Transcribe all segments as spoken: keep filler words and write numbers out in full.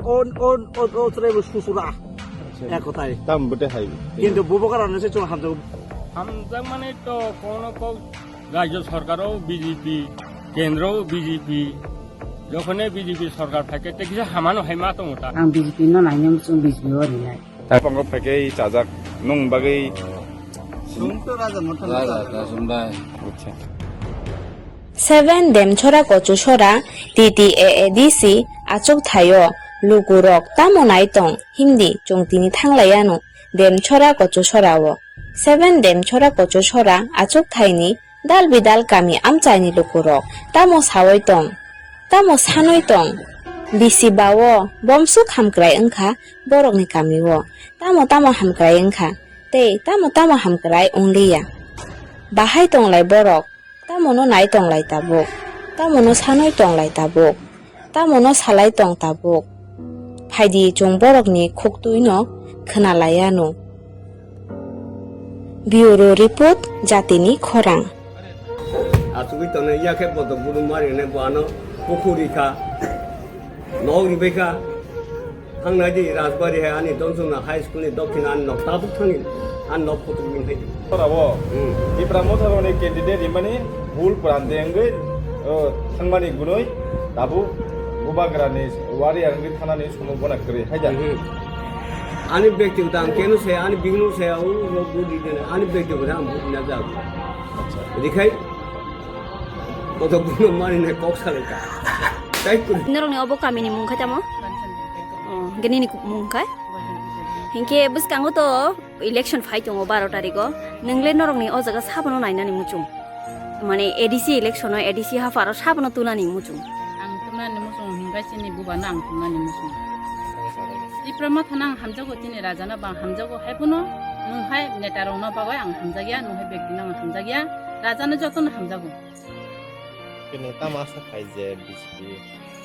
On, on, on, on, sre bo susura. Acha. Ek kotai. Tam bote hai. Kintu bubo karano se chwng hamjak. Hamjak mane to kono kok rajya sarkar o B J P, kendro o B J P, jokhone B J P sarkar phaikhe te kisa hamano hai ma tongo ta. Ang B J P no nainai muchung B J P o rinai. Tabuk phaikhe chajak nung bagwi. Sumto raja motha. Raja, raja, sumbai. Acha. Seven Demchora Kochusora T T A A D C achuk thaio lukurok tamo nai tong himdi chwng tini thanglaiano Demchora Kochusora o. Seven Demchora Kochusora achuk thaini dal bidal kami amchaini lukurok tamo sawi tong, tamo sanwi tong, bisi bao bomsuk hamkrai wngkha borokni kamio, tamo tamo hamkrai wngkha tei tamo tamo hamkrai wngliya. Bahai tonglai borok, Tamono nai tonglai tabuk, tamono sanoi tonglai tabuk, tamono salai tong tabuk. Phaidi chwng borokni khuktuino khwnalaianw. Bureau Report, Jatini Khorang. Achugwi tongnai, yakhe bodo buru marinai bo ano pukhuri kha, nok ribai kha. Thang nai di Rajbari hai ani Donsona High School ni dokhin ani nok tabuk thangin ani nok photo wngwi hai di. Ora bo. Hmm. Tipra Motha rokni candidate rimani bul pran de wngwi, o, thangmani gunoi tabuk Bubagrani wari ang wngwi thanani somo bona kwrwi hai da. Hmm. Ani bekti ang kenu se ani bignu se au ro budi de ani bekti ang budi na ja. Acha. Dikhai. Koto buno mani ne kok salai ka. Tai kuri. Norokni obo kamini mung khai tamo? Oh, hingke nini mung khai? Hingke bwskango to election phai tongo baro tariko. Nwngle norokni o jaga sabono nainani muchung. Mane A D C election o A D C hapharo sabono tunani muchung. Ang tunani muchung hingke chini bubano ang tunani muchung. Tipra Motha no ang hamjago, chini raja no bang hamjago, hai bono nung hai neta rok no bagoi ang hamjagya, nung hai bekti no ang hamjagya, raja no joto no hamjago. Khe nwng tamo asa khai je B J P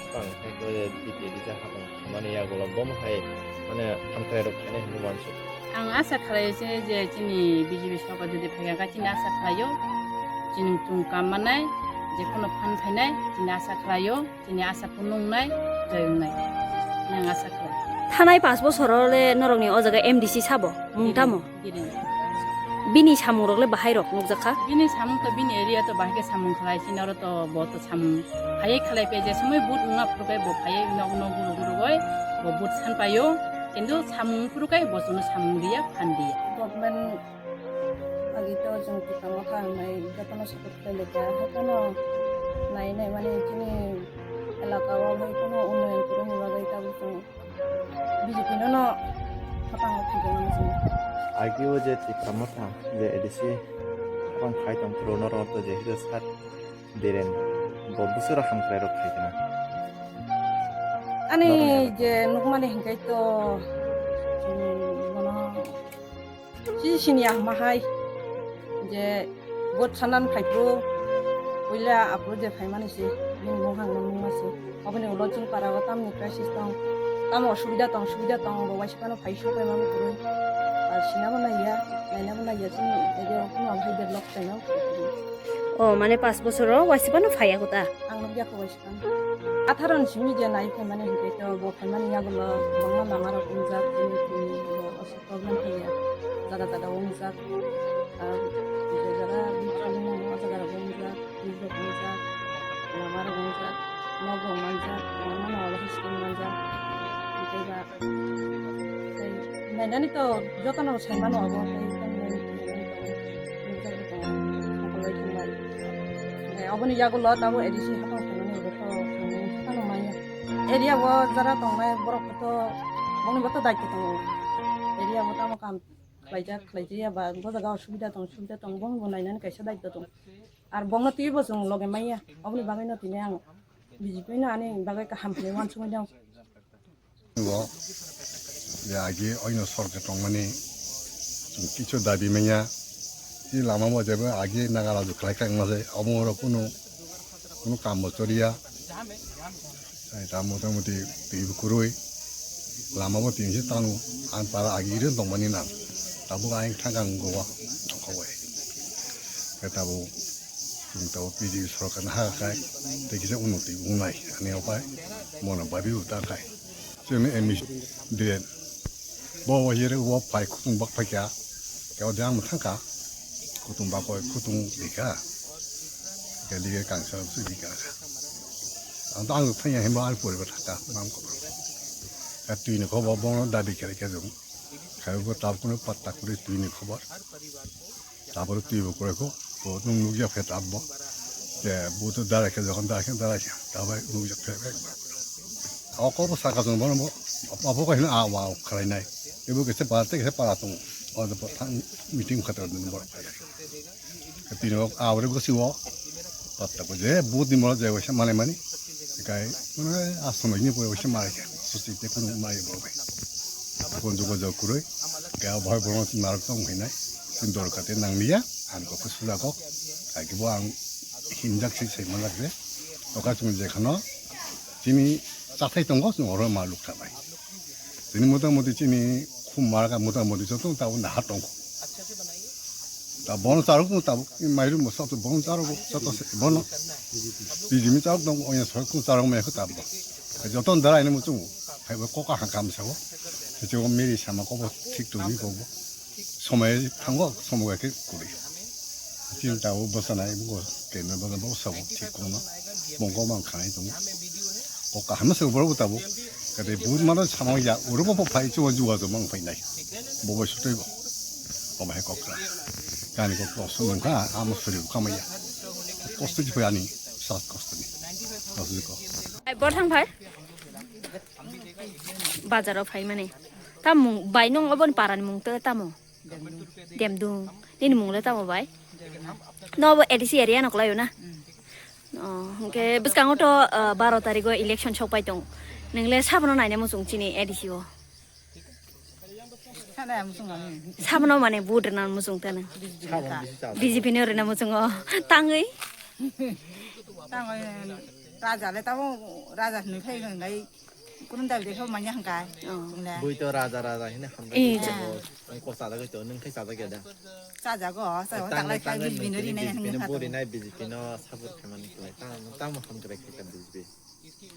bang hai khe D P A D C hapang thangmani yagulo bomo hai mane hamkrai rok khainai hinwi uansuk? Ang asa khlai se je chini B J P sorkar jodi phaiya kha chini asa khlaio, chini chwng kam manai, je kono phan phainai chini asa khlaio, chini asa phunuknai, joi wngnai. Ang asa khlai. Thanai panch bosoro le norokni o jaga M D C sabo, mung tamo? Bini samung rok le bahai rok nukjak kha? Bini samung to bini area to bahai khe samung khlai sini oro to bo to samung phaiwi khlai pe je somoi but wngna phuru kai bo phaiwi nok nok guru guru goi bo but san paio kintu samung phuru kai bo chwngno samung riya phan diya. Government agi to chwng tikang o kha wngnai jotono support khlai lai kha haikhe no nai nai mani chini elaka o hai kheno unnoyon kwrwngni bagwi tabuk chwng. B J P no no hapang o thangjaknai chwng. Agio je Tipra Motha je A D C hapang khai tong phuru norok to je hero sat Biren bo bwswra hamkrai rok khai khna. Ani je nukmani hinkhai to, um, bono Chini sini ang mahai je vote sanan phaiphru puila aphuru je phaimani se bini mung hangno nungma se. Oboni ulo chini para o tamni crisis tong, tamo osubida tong, subida tong, bo waisa phano phai sok pai mani kwrwi. Ar sinabo naiya, nainabo naiya chini area o phano ang hai develop khlaina. O mane panch bosoro waisa phano phaiya kota? Ang nukya kho waisa phano. Atharo ni simi je nai phaimani hinkhe to bo phaimani yagulo bangma lama rok wngjak, chini, chini, bo problem khlaiya, jaga jaga wngjak, ah, je jaga bikhrok wngo, o jaga rok wngjak, bikhrok wngjak, lama rok wngjak, nok rok manjak, lama no obo khe scheme manjak, tei ba, tei nainani to jotono sai mano obo, tei tamo nai nukjagwi tongo, mokol bai thangbai. Tei oboni yagulo tamo A D C hapang thangnani obo to thangwi phano manya. Area o jara tongnai borok to, boni bo to daityo tongo. Area o tamo kam khlaijak, khlaijaya ba, bo jaga o subida tong, subida tong, bongni bo nainani kaisa daityo tong. Ar bongno twiwi bo chwng loge manya, oboni bagwi no tini ang B J P no ani bagwi kaham hinwi uansukmani ang. Bo je agi oino sorkar tongmani chwng kichu dabi manya, i lama bo jeba agi naga raju khlai kha wngma se, omo oro kunu, kunu kam bo choriya. Ai ta motamuti twi bo kwrwi, lama bo tini se tano, ang para agi ri tongmani nang, tabuk ayang thang ang goa tongkha bai. Khe tabuk chwng tabuk P D sorkar ni ha khai, tei kisa unnoti wngnai ani opai, mono babi bo ta khai. Chini emi diren. Bo wajire wo phai khutung bak phai kya. Kya o jang thangka. Khutung bak koi khutung dika. Kya dike kangsa su dika. Ang to ang thanya hemba al pori ba thaka mam ko. Ka tui ne ko bo bo da dike kya jong. Ka bo tab kuno patta kuri tui ne khobor. Taboro twi bo kwrwi kho, bo nwng nukya phet abo. Je buto darai khe, jokhon darai khe, darai khe, tabai nukjak phet ekbar. O kokbo saka chwng bono bo, abo khe hino a wa khlainai. Ebo khe se para, tei khe para tongo. O de thang meeting khatar dun bor. Tini o a ore gosi o, patta ko je but ni mora je waisa mane mani. Kai mane a sono ni pore waisa mare khe. Susi te kuno mai bo bai. Kon jugo jog kuroi. Kai o bhai bono narok tong hinai. Sin dor kate nang liya. Ang kok suda kok. Ai kibo ang hinjak si sai manjak de. Toka chwng je khano chini chathai tongo chwng oro ma luk thabai. Chini mota moti chini khum marga mota moti joto ta unda ha tongkho. Ta bono charok mo ta mairum mo soto bono charok soto se bono. Bijimi charok dong onya soi ku charok me khu ta bo. Joto dara ini mo chungo. Phai bo koka hangkam sawo. Hicho meri sama ko bo thik tu ni ko bo. Somoi thango, somoi khe kwrwi. Chini tabuk bwsana, bo kenda bwsana, bo sabo thik kono. Mongkol mang khanai tongo. O kaham se borok bo tabuk. Kate but mano samang ya, oro bo phai chuwa juwa jo mang phai nai. Bo bo sutoi bo. Bo bahai kokra. Kani kok kosto nungkha, amo suri khamaya. Kosto ji phai ani, sas kosto ni. Kosto ji ko. Ai, bor thang phai? Bazaro phai mani. Tamung bai nung oboni parani mung to tamo? Demdung. Nini mung le tamo bai? No bo A D C area no kwlaio na? Oh, hwnkhe bwskango to, ah, baro tarigo election sok pai tong. Nwngle sabono naina muchung chini A D C o? Sana muchung ani. Sabono mane vote rwna muchung tano. B J P ni rwna muchungo. Tangwi. Tangwi raja le tamo raja hinwi phai hinwi. Kurun dabi dekho manya hangkai. Oh. Chungle. Bui to raja raja hine hamjak Eh, ko. Ang ko sada ko to nung khai sada ke da. Sajago, sa Tang taklai khai tang B J P no ri nai hangni B J P no khato. Bori nai B J P no support khamani khlai. Tang tang mo ham kre khe B J P.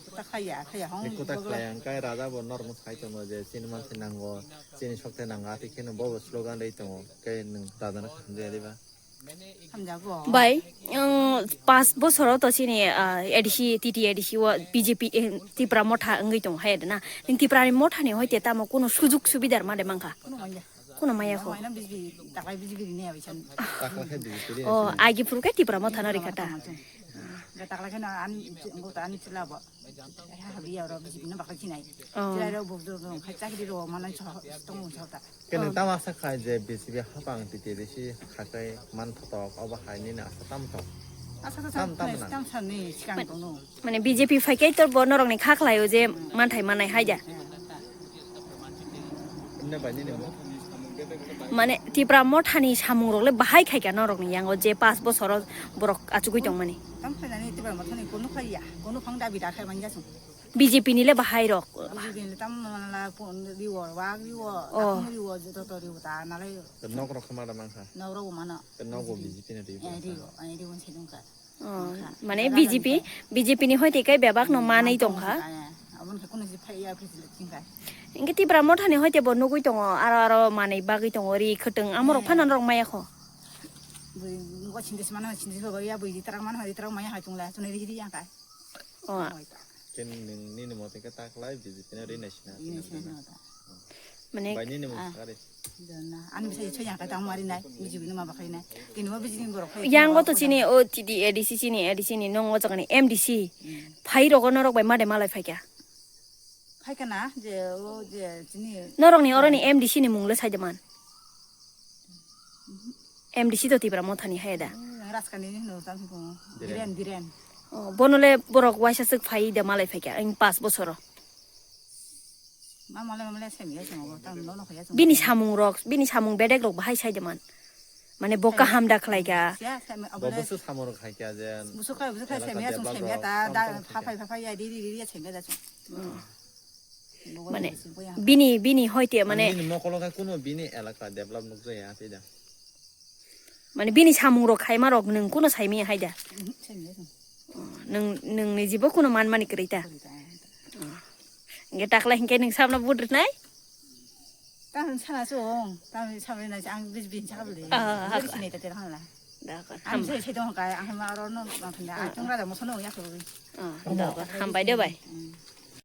Kota khaya, khaya hong. Kota khaya angkai raja bo nor mo sai tongo je chini man se nango, chini sok te nango ati kheno bo bo slogan dei tongo. Ke nung raja no kham de diba. Hamjago. Bai, ang pas bosoro to chini, ah, A D C, T T A D C o B J P, eh, Tipra Motha wngwi tong hai na. Ning Tipra ni Motha ni hoite tamo kuno sujuk subidar ma de mangkha? Kuno manya. Kuno maya kho. Manya B J P, taklai B J P ni awi chan. Takla khe B J P ri Oh, asin. Agi puru ke Tipra Motha no rikata. Taklai khe na ani, go ta ani chila bo. Habi ya ro B J P no bakla chinai. Oh. Chila ro bo do do khai chakri ro mana cho tong cho ta. Kene tama sa khai je B J P hapang T T A D C khakai man thotok obo hai nini asa tam thok. Asa to tam tam tam. Tam sa ni sikang tong no. Mane B J P phai kai tor bo norok ni kha khlai o je manthai manai hai da. Inde bai nini mo. Mane Tipra Motha ni samung rok le bahai khai ka norok ni yango je pas bosoro borok achugui tong mani. Tam khai nani Tipra Motha ni kono khai ya, kono phang dabi da khai man ya sung. B J P ni le bahai rok. B J P ni tam la pon riwo, wak riwo, Oh. Takung riwo, joto to riwo ta nalai. Nok rok khama da mangkha. Nok rok mano. Nok bo B J P ni riwo. Eh, riwo, eh, riwo se dungkha. Oh, mane B J P, B J P ni hoite kai bebak no manwi tongkha. Aboni khe kuno si phai ya phai sila tingkha. Engke Tipra Motha ni hoite bo nugui tongo, aro aro manwi bagwi tongo, ri khwtwng amorok phano norok maya kho. Bui ngo sinde se mano sinde se ya bui ri tarak mano ri tarak maya hai tongla, chunai ri ri ya kai. Oh. Ken nini mote ke taklai B J P na ri nai sina. Ri nai sina ta. Mane Bai nini mo Ah. sakari. Jona. Ani bisa icho yang kata mari nai, B J P ni ma bakhai nai. Kini ma B J P ni borok khai. Yang go to chini o T T A D C chini A D C ni nongo chakani M D C. Hmm. Phai rogo norok bai made malai phaikha. Phaikha na je o je chini Norok ni oro ni M D C ni mung le sai de man. M D C to Tipra Motha ni hai da. Hmm, Raskani ni hino tam ko. Biren. Biren, Biren. Oh, bono le borok waisa sik phai de malai phaikha eng pas bosoro. Mamale mamale semiya semo bo tam no no khaya semo. Bini samung rok, bini samung bedek rok bahai sai de man. Mane bo kaham da khlai ga. Siya semi Bo abole. Busu samung rok khai kya je. Busu khai busu khai elaka semiya song develop semiya rok ta tam da tam phapai phapai ya ri ri ri ya semiya da song. Hmm. Bo Mane busu bo ya. Bini bini hoite mane Bini mokolo khai kuno bini elaka develop nuk jaya ati da. Mane bini samung rok khaima rok nwng kuno saimi hai da. Semiya song. Nwng nwng ni jibo kuno man mani kwrwi ta. Kwrwi ta. Hingke takla hingke ning sabna budri nai? Tang sana song, tang sabri nai ang bij bin chakli. Ah, hak. Sini tete hangla. Dakor. Ang sai sai dong kai, ang ma ro no bang thanda. Ang tung raja mo sono ya ko. Ah, dakor. Hambai de bai. Hmm.